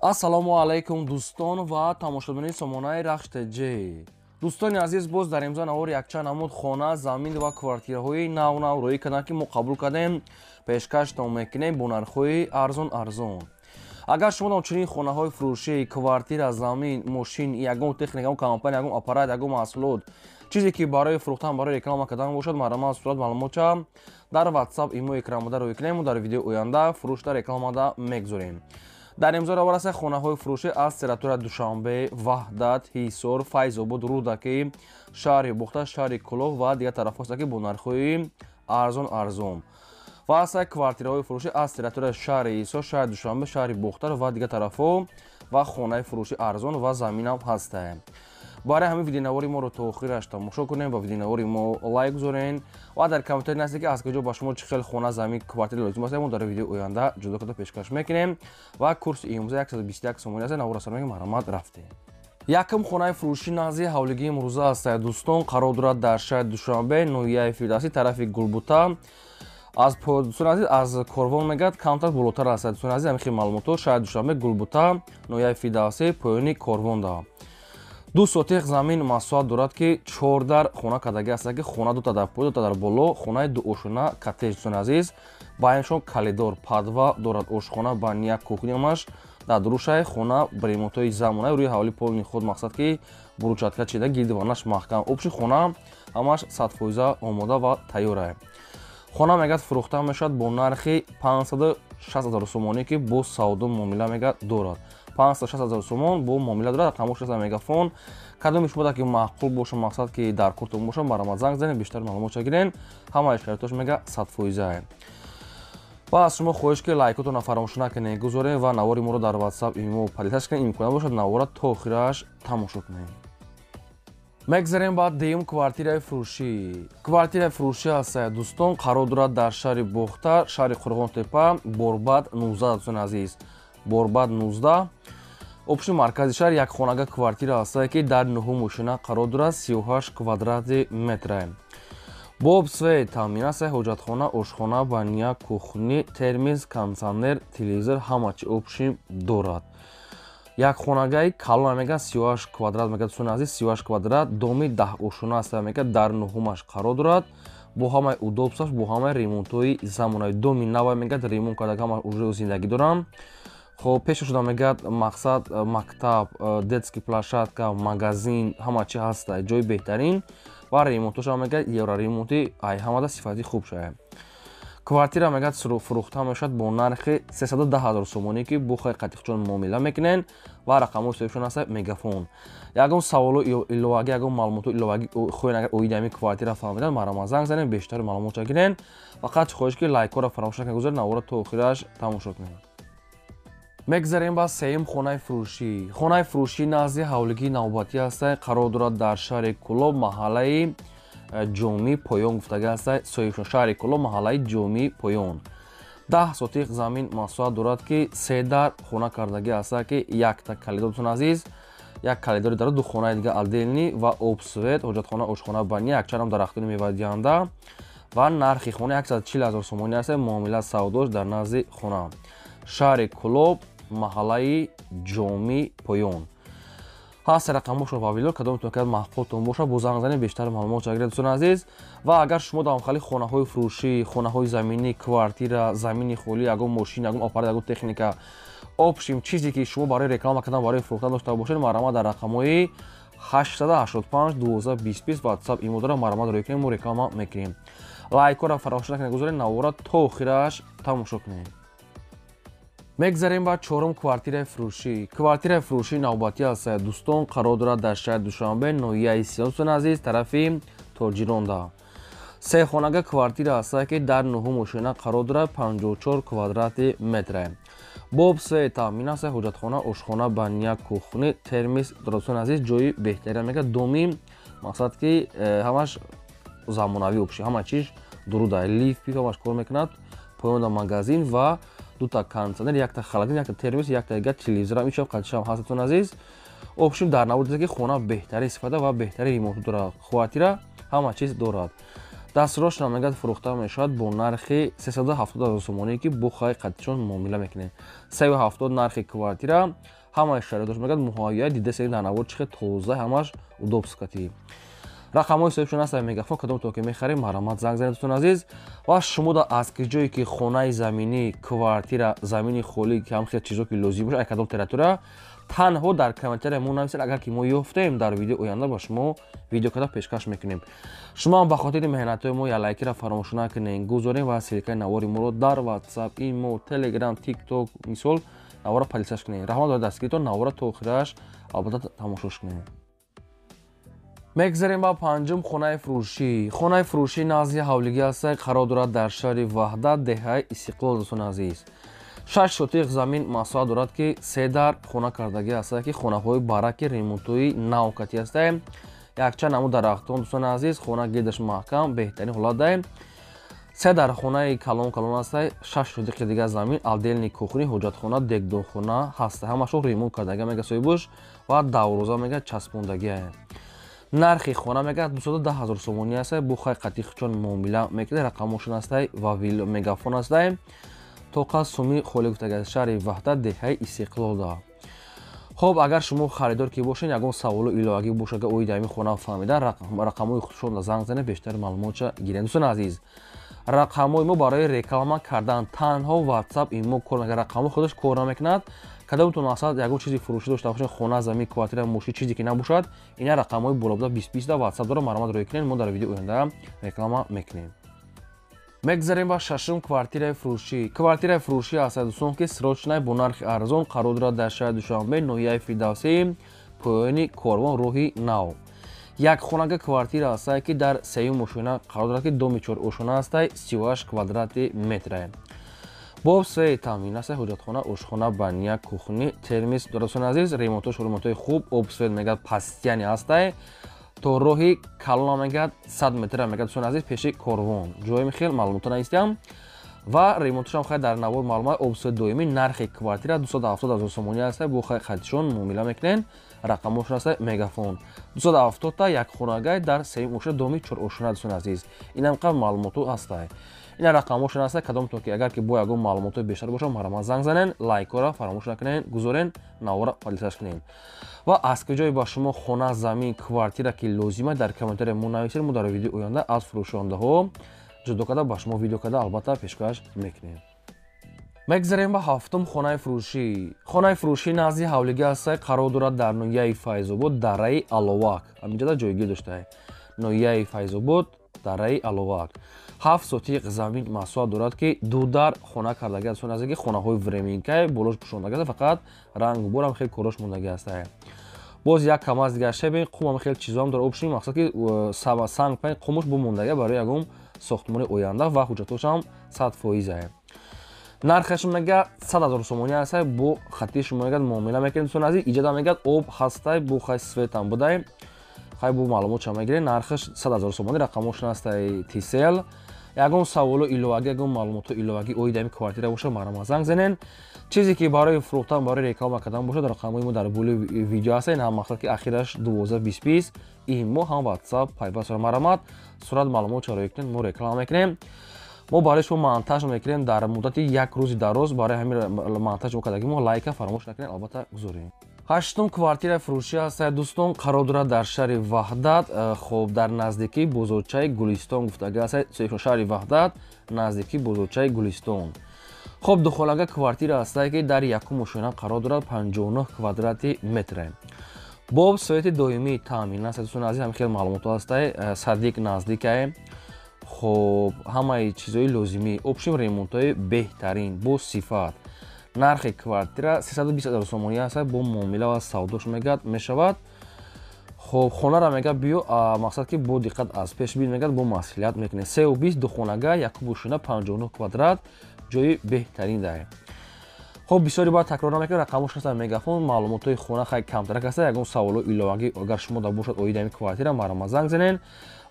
Ассалому алайкум, дӯстон ва тамошобинони сомонаи Рахш ТЖ. Дӯстони азиз, боз дар имзо навори якчанд намуд хона, замин ва квартираҳои нав нав рӯӣ карданд, ки мо қабул кардем, пешкаштон мекунем бо нархҳои арзон арзон. Агар шумо чунин хонаҳои фурӯшӣ, квартира, замин, мошин, ягон техника, ягон компания, ягон аппарат, ягон маҳсулот, чизе ки барои фурӯхтан, барои реклама кардан бошад, марҳамат, сурат, маълумотча дар WhatsApp, имо, экранбода рӯй кунем, дар видеои оянда фурӯшда, рекламада мегузорем. Дар имзо равор аст хонаҳои фурӯшӣ аз территория Душанбе, Ваҳдат, Ҳисор, Файзобод, Рӯдакӣ, шаҳри Бухта, шаҳри Кӯлоб ва дигар тарафҳост, ки бо нархҳои арзон арзон. Ва ҳастанд квартираҳои фурӯшӣ аз территорияи шаҳри Ҳисор, шаҳри Душанбе, шаҳри Бухтар ва дигар тарафҳо ва хонаи фурӯшӣ арзон ва заминам ҳастанд. Барои ҳамин видеонавори моро то охираш тамошо кунем ва видеонавори мо лайк гузорен ва дар комментарий нависед, ки аз куҷо ба шумо чӣ хел хона, замин, квартира лозим аст. Мо дар видеои оянда ҷудо карда пешкаш мекунем ва курси имрӯза 121 сомонӣ аст. Навора сар мекунем, марҳамат, рафтем. Якум хонаи фурӯшӣ назди ҳавлигии имрӯза аст, дӯстон, қарор дорад дар шаҳри Душанбе, ноҳияи Фирдавсӣ, тарафи Гулбута. Аз дӯстони азиз, аз корвон мегӯяд, камтар болотар аст. Дӯстони азиз, ҳамин хел маълумотҳо: шаҳри Душанбе, Гулбута, ноҳияи Фирдавсӣ, поёни корвонда. 2 сотих замин масоҳат дорад, ки чор дар хона кардагӣ аст, ки хона дута дар поён, дута дар боло, хонаи дуошона, коттедж. Дӯстони азиз, байнашон коридор, подвал дорад, ошхона, баня, кухня дар дурушаи хона, ремонтҳои замонаи, рӯи ҳавли полный ход, мақсад ки брусчатка чида, гирдиванаш маҳкам. Общий хона ҳамаш 100% омода ва тайёра. Хона мегӯяд, фурӯхта мешавад бо нархи 560 000 сомонӣ, ки бо савдо муомила мегӯяд дорад. 560 000 сомон бо муомила дорад. Рақамҳош аст Мегафон. Кадоми шумо ки маъқул боша, мақсад ки дар куртон боша, марҳамат, занг занед, бештар маълумотша гирен. Ҳамаи шароитош мега 100%. Ва аз шумо хоҳиш, ки лайкотонро фаромӯш накунед, гузоред ва навори моро дар WhatsApp, имо поделиться кунед. Имкон бошад, навора то охираш тамошо кунед. Мегзарем ба дуюм квартираи фурӯшӣ. Квартираи фурӯшӣ аст, дӯстон, қарор дорад дар шаҳри Бохтар, шаҳри Қурғонтепа, Борбад 19. Дӯстони азиз, Борбад 19, общий маркази шаҳр, як хонага квартира аст, ки дар нуҳум ошина қарор дорад, 38 квадрати метра, бо об, свет таъмин аст, ҳоҷатхона, ошхона, баня, кухня, термоз, кондитсионер, телевизор, ҳама чи общий дорад. Як хонагаи калона мегӯяд, 38 квадрат мегӯяд. Дӯстони азиз, 38 квадрат, доми 10 ошона аст мегӯяд, дар нуҳумаш қарор дорад, бо ҳамаи удобстваш, бо ҳамаи ремонтҳои замонави. Доми нава мегӯяд, ремонт карда, ҳама уже зиндагӣ дорам. Хоб, пеша шуда мегӯяд, мақсад мактаб, детский площадка, магазин, ҳама чи ҳаста, ҷои беҳтарин ва ремонтошам мегӯяд евроремонти, ай ҳамада сифати хуб шавад. Квартира мегӯяд, фурӯхта мешавад бо нархи 310 ҳазор сомонӣ, ки бо хай қатиқчон муомила мекунен ва рақамҳои соҳибшон аст Мегафон. Ягон саволу иловагӣ, ягон маълумоту иловагӣ хоҳед, агар оиди ҳамин квартира фаҳмидан, марҳамат, занг занед, бештар маълумотша гирен. Фақат хоҳиш, ки лайкҳоро фаромӯш накунед, гузоред, навора то охираш тамошо кунед. Мегзарем ба сеюм хонаи фурӯшӣ. Хонаи фурӯшӣ назди ҳавлигии навбатӣ аст, қарор дорад дар шаҳри Кӯлоб, маҳаллаи Ҷомӣ поён гуфтага аст соҳибшон. Шаҳри Кӯлоб, маҳаллаи Ҷомӣ поён, 10 сотих замин масоҳат дорад, ки се дар хона кардагӣ аст, ки якта коридор, дӯстони азиз, як коридори дорад, ду хонаи дига отдельный ва об, свет, ҳоҷатхона, ошхона, баня, якчандам дарахтони мевадиҳанда ва нархи хона 140 ҳазор сомонӣ аст, муомила савдош дар назди хона. Шаҳри Кӯлоб, маҳаллаи Ҷомӣ поён ҳаст рақамҳошро вавилор. Кадомтон ки маъқултон бошад, бо занг занед, бештар маълумот гиред, дӯстони азиз. Ва агар шумо дар ҳамхали хонаҳои фурӯшӣ, хонаҳои заминӣ, квартира, замини холӣ, ягон мошин, ягон аппарат, ягон техника, общем чизе ки шумо барои реклама кардан, барои фурӯхтан дошта бошед, марҳамат, дар рақамҳои 885 12 20 20 WhatsApp, имо дора, марҳамат, рӯй кунем, мо реклама мекунем. Лайкҳоро фаромӯш накунед, гузоред, навора то охираш тамошо кунед. Мегзарем ба чорум квартираи фурӯшӣ. Квартираи фурӯшӣ навбатӣ аст, дӯстон, қарор дорад дар шаҳри Душанбе, ноҳияи Сино, дӯстони азиз, тарафи Тоҷиронда. Се хонага квартира аст, ки дар нуҳум ошина қарор дорад, 54 квадрати метре, бо об, свет таъмин аст, ҳоҷатхона, ошхона, баня, кухня, термоз. Дӯстони азиз, ҷои беҳтарин мегӯяд, доми мақсад ки ҳамаш замонавӣ, общий ҳама чиз дуруда, лифт пиф ҳамаш кор мекунад, поёнда магазин ва дута кондитсионер, якта холодильник, якта термоз, якта дига телевизорам ичам қадишам ҳаст. Дӯстони азиз, общем дар навор, ки хона беҳтарин сифата ва беҳтарин ремонт дорад, квартира ҳама чиз дорад. Дастрош мегӯяд, фурӯхта мешавад бо нархи 370 ҳазор сомонӣ, ки бо хай қатишон муомила мекунем. 370 нархи квартира, ҳамаи шароитош мегӯяд муҳайя. Дида дар навор чихе тоза, ҳамаш удобство кати. Рақамҳои соҳибшон ҳаст Мегафон. Кадомтон ки мехарем, марҳамат, занг занед, дӯстони азиз. Ва шумо да аз ки ҷое ки хонаи заминӣ, квартира, замини холӣ, ки ҳам хел чизо ки лозим бошад, ай кадом территория, танҳо дар комментария мо нависед. Агар ки мо ёфтем, дар видео оянда ба шумо видео карда пешкаш мекунем. Шумо ҳам ба хотири меҳнатҳои мо я лайкира фаромӯш накунед, гузорем ва ссылкаи навори моро дар WhatsApp, имо, Telegram, TikTok, мисол, навора поделиться кунед. Раҳмат барои дастгиритон. Навора то охираш албатта тамошош кунед. Мегзарем ба панҷум хонаи фурӯшӣ. Хонаи фурӯшӣ назди ҳавлигӣ ҳаста, қарор дорад дар шаҳри Ваҳдат, деҳаи Истиқлол. Дӯстони азиз, 6 сотиқ замин масоҳат дорад, ки се дар хона кардагӣ ҳаста, ки хонаҳои бараки ремонтҳои навкатӣ ҳаста. Якчанд намуд дарахтон, дӯстони азиз, хона гирдаш маҳкам, беҳтарин ҳолат даем. Се дар хонаи калон калон ҳаста, 6 сотиқи дигар замин, отдельный кухня, ҳоҷатхона, дегдонхона ҳаста. Ҳамашо ремонт кардага, мега соҳибуш, ва давроза мега часпондагия. Нархи хона мега 210 ҳазор сомонӣ аста, бо хай қатиқчон муомила мекунад. Рақамошон ҳастай ва Мегафон ҳастай. Тоқа суми холӣ гуфтага, шаҳри Ваҳдат, деҳаи Истиқлолда. Хоб, агар шумо харидор ки бошед, ягон саволу иловагӣ бошад оиди ҳамин хона фаҳмида, рақамҳои худшонда занг занед, бештар маълумотша гиред. Дӯстони азиз, рақамҳои мо барои реклама кардан танҳо WhatsApp, имо кор мекунад, рақамҳо худаш кор намекунад. Кадомтон мақсад ягон чизи фурӯшӣ дошта бошед, хона, замин, квартира, мошин, чизе ки набошад, ина рақамҳои болобуда 20 20 да WhatsApp дора, марҳамат, рӯй кунед, мо дар видео оянда реклама мекунем. Мегзарем ба шашум квартираи фурӯшӣ. Квартираи фурӯшӣ аст, дӯстон, ки срочный, бо нархи арзон, қарор дорад дар шаҳри Душанбе, ноҳияи Фирдавсӣ, поёни Корвон, роҳи нав. Як хонага квартира ҳастае, ки дар сеюм ошёна қарор дорад, ки доми чорошёна ҳастай, 38 квадрати метре. Бо свет таъмин аст, ҳоҷатхона, ошхона, баня, кухня, термис. Дӯстони азиз, ремонтош ремонтҳои хуб, об, свет мегӯяд постоянный ҳастай. То роҳи калона мегӯяд 100 метра, мегӯяд, дӯстони азиз, пеши Корвон. Ҷои хел маълумота наистиям ва ремонтошам хай дар навор маълумот. Об, свет доимӣ. Нархи квартира 270 ҳазор сомонӣ аста, бо хай хатишон муомила мекунен. Рақамошон аста Мегафон. 270 та як хонагай дар сеюм ошёна, доми чорошёна. Дӯстони азиз, инам қабл маълумоту ҳастай, ина рақамошон аста. Кадомтон ки агар ки бо ягон маълумотҳои бештар бошад, марҳамат, занг занен. Лайкҳоро фаромӯш накунен, гузорен, навора поделиться кунен. Ва аз куҷое ба шумо хона, замин, квартира ки лозима, дар комментария мо нависед, мо дар видеои оянда аз фурӯшондаҳо ҷудо карда ба шумо видео карда албатта пешкаш мекунем. Мегзарем ба ҳафтум хонаи фурӯшӣ. Хонаи фурӯшӣ назди ҳавлигӣ ҳастай, қарор дорад дар ноҳияи Файзобод, дараи Аловак. Ҳаминҷода ҷойгир доштае, ноҳияи Файзобод, дараи Аловак. 7 сотиқ замин масоҳат дорад, ки ду дар хона кардаги аст. Аст ки хонаҳои временкай, болош пӯшондаги аст, фақат рангу борам хеле корош мондаги астае. Боз як камаз дигар шебе, қумам хеле чизоам дора. Общий мақсад ки санг пай қумуш бумондаги барои ягон сохтмони оянда ва ҳуҷҷатошам 100%-ае. Нархаш мега 100 000 сомонӣ ҳастай, бо хати шумо мегӯяд муомила мекунем. Дӯстони азиз, иҷода мегӯяд об ҳастай, бо хай светам будай, хай бо маълумотша мегирем. Нархаш 100 000 сомонӣ, рақамошон ҳастай Тисел. Ягон саволу иловагӣ, ягон маълумоту иловагӣ оиди ҳамин квартира бошад, марҳамат, занг занен. Чизе ки барои фурӯхтан, барои реклама кардан бошад, рақамҳои мо дар болои видео ҳаста. Ин ҳам мақсад ки ахираш 12 20 20, имо ҳам WhatsApp пайваст. Марҳамат, сурат маълумотша рӯй кунед, мо реклама мекунем. Мо барои шумо монтаж мекунем дар муддати як рӯзи дароз. Барои ҳамин монтаж кардагӣ мо лайка фаромӯш накунед, албатта гузорем. Ҳаштум квартираи фурӯшӣ ҳаста, дӯстон, қарор дорад дар шаҳри Ваҳдат, хоб, дар наздикии бозорчаи Гулистон гуфтага аст. Шаҳри Ваҳдат, наздикии бозорчаи Гулистон. Хоб, духонага квартира ҳастае, ки дар якум ошёна қарор дорад, 59 квадрати метре, бо свети доимӣ таъмин аст. Дӯстони азиз, ҳамин хел маълумотҳо ҳастае, садик наздикае. Хоб, ҳамаи чизҳои лозимӣ, общем, ремонтҳои беҳтарин, бо сифат. Нархи квартира 320 ҳазор сомонӣ аст, бо муомила ва савдош мегӯяд мешавад. Хоб, хонара мегӯяд биё, мақсад ки бо диққат аз пеш бин, мегӯяд бо маслиҳат мекунед. 320, духонага, якум ошёна, 59 квадрат, ҷои беҳтарин дае. Хоб, бисёре бояд такрор намекунем, рақамош ҳаста Мегафон. Маълумотҳои хона хай камтарак аста. Ягон саволу иловагӣ агар шумо да бошад оиди ҳамин квартира, марҳамат, занг занен.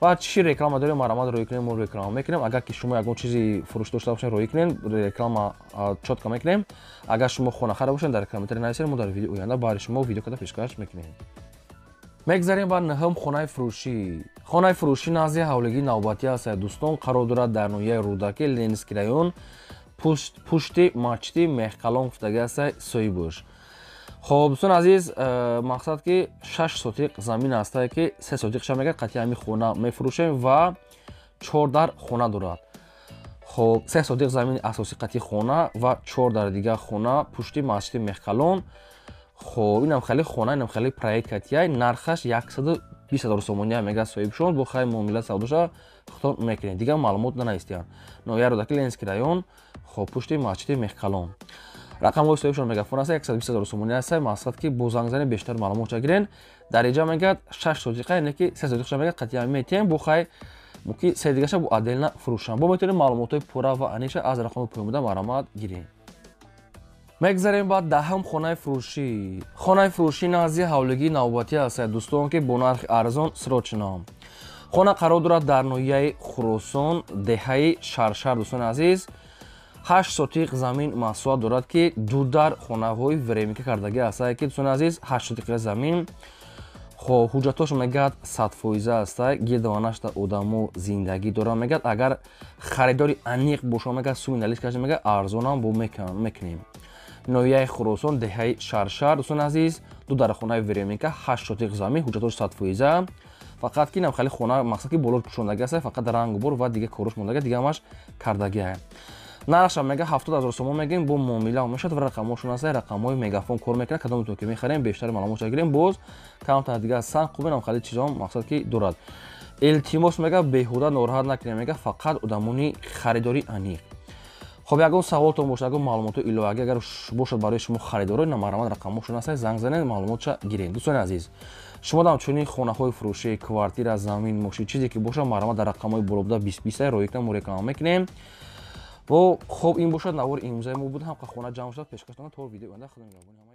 Ва чӣ реклама дорем, марҳамат, рӯй кунем, мо реклама мекунем. Агар ки шумо ягон чизи фурӯш дошта бошед, рӯй кунем, реклама чётко мекунем. Агар шумо хонахара бошед, дар комментарий нависед, мо дар видеои оянда баҳри шумо видео карда пешкаш мекунем. Мегзарем ба нӯҳум хонаи фурӯшӣ. Хонаи фурӯшӣ назди ҳавлигии навбатӣ аст, дӯстон, қарор дорад дар ноҳияи Рӯдакӣ, Ленинский район, пушти масҷиди Меҳқалон гуфтагӣ аст соҳибош. Хоб, дӯстон азиз, мақсад ки 6 сотиқ замин ҳастае, ки 3 сотиқша мегӯяд қатъи ҳамин хона мефурӯшем ва 4 дар хона дорад. Хоб, 3 сотиқ замини асосӣ қатъи хона ва 4 дар дигар хона пушти масҷиди Меҳқалон. Хоб, инам хеле хона, инам хеле проект катияй, нархаш 120 ҳазор сомония мегӯяд соҳибшон, бо хай муомила савдоша худтон мекунед. Дигар маълумот нанавистиянд. Ноҳияи Рӯдакӣ, Ленинский район, хоб, пушти масҷиди Меҳқалон. Рақамҳои соҳибшон мегафон аст, 120 ҳазор сомония аст. Мақсад ки бо занг занед бештар маълумотша гирен. Дар инҷа мегӯяд 6 сотиқа, яъне ки 3 сотиқша мегӯяд қатъиян метиҳем, бо хай муки се дигаша бо отдельно фурӯшам. Бо метавонед маълумотҳои пурра ва аниша аз рақами поёнбуда марҳамат гиред. Мегзарем ба даҳум хонаи фурӯшӣ. Хонаи фурӯшӣ назди ҳавлигии навбатӣ аст, дӯстон, ки бо нархи арзон срочно. Хона қарор дорад дар ноҳияи Хуросон, деҳаи Шаршар, дӯстони азиз. 8 сотиқ замин масоҳат дорад, ки ду дар хонаҳои временка кардагӣ аст, ки дӯстони азиз, 8 сотиқ замин. Хоб, ҳуҷҷатҳош мегӯяд 100% аст, гирдаванашта одамо зиндагӣ доранд. Мегӯяд агар харидори аниқ боша, мегӯяд суми налиш кашда, мегӯяд арзонам бо мекунем. Ноҳияи Хуросон, деҳаи Шаршар, дӯстони азиз, ду дар хонаи временка, 8 сотиқ замин, ҳуҷҷатҳош 100%. Фақат ки инам хеле хона мақсад ки боло пӯшондагӣ аст, фақат рангу бор ва дигар корош мондагӣ, дига ҳамаш кардагиа. Нархша мега 70 ҳазор сомон мегӯем, бо муомила мешавад ва рақамҳошон аст, рақамҳои мегафон кор мекунад. Кадомтон ки мехарем, бештар маълумотша гирем, боз камтар дигар сан хуб инам хеле чизом мақсад ки дорад. Илтимос мега беҳуда нороҳат накунем, мега фақат одамони харидори аниқ. Хоб, ягон саволтон бошад, ягон маълумоти иловагӣ агар бошад барои шумо харидоро, ина марҳамат рақамҳошон аст, занг занед, маълумотша гиред. Дӯстони азиз, шумо дам чунин хонаҳои фурӯшӣ, квартира, замин, мошин, чизе ки бошад, марҳамат дар рақамҳои болобуда 20 20 роикна мо реклама мекунем. Бо хоб, ин бошад навори имрӯзаи мо буд. Ҳам хона ҷамъ шудад пешкаш то видео оянда. Худо нигаҳбони ҳамаи.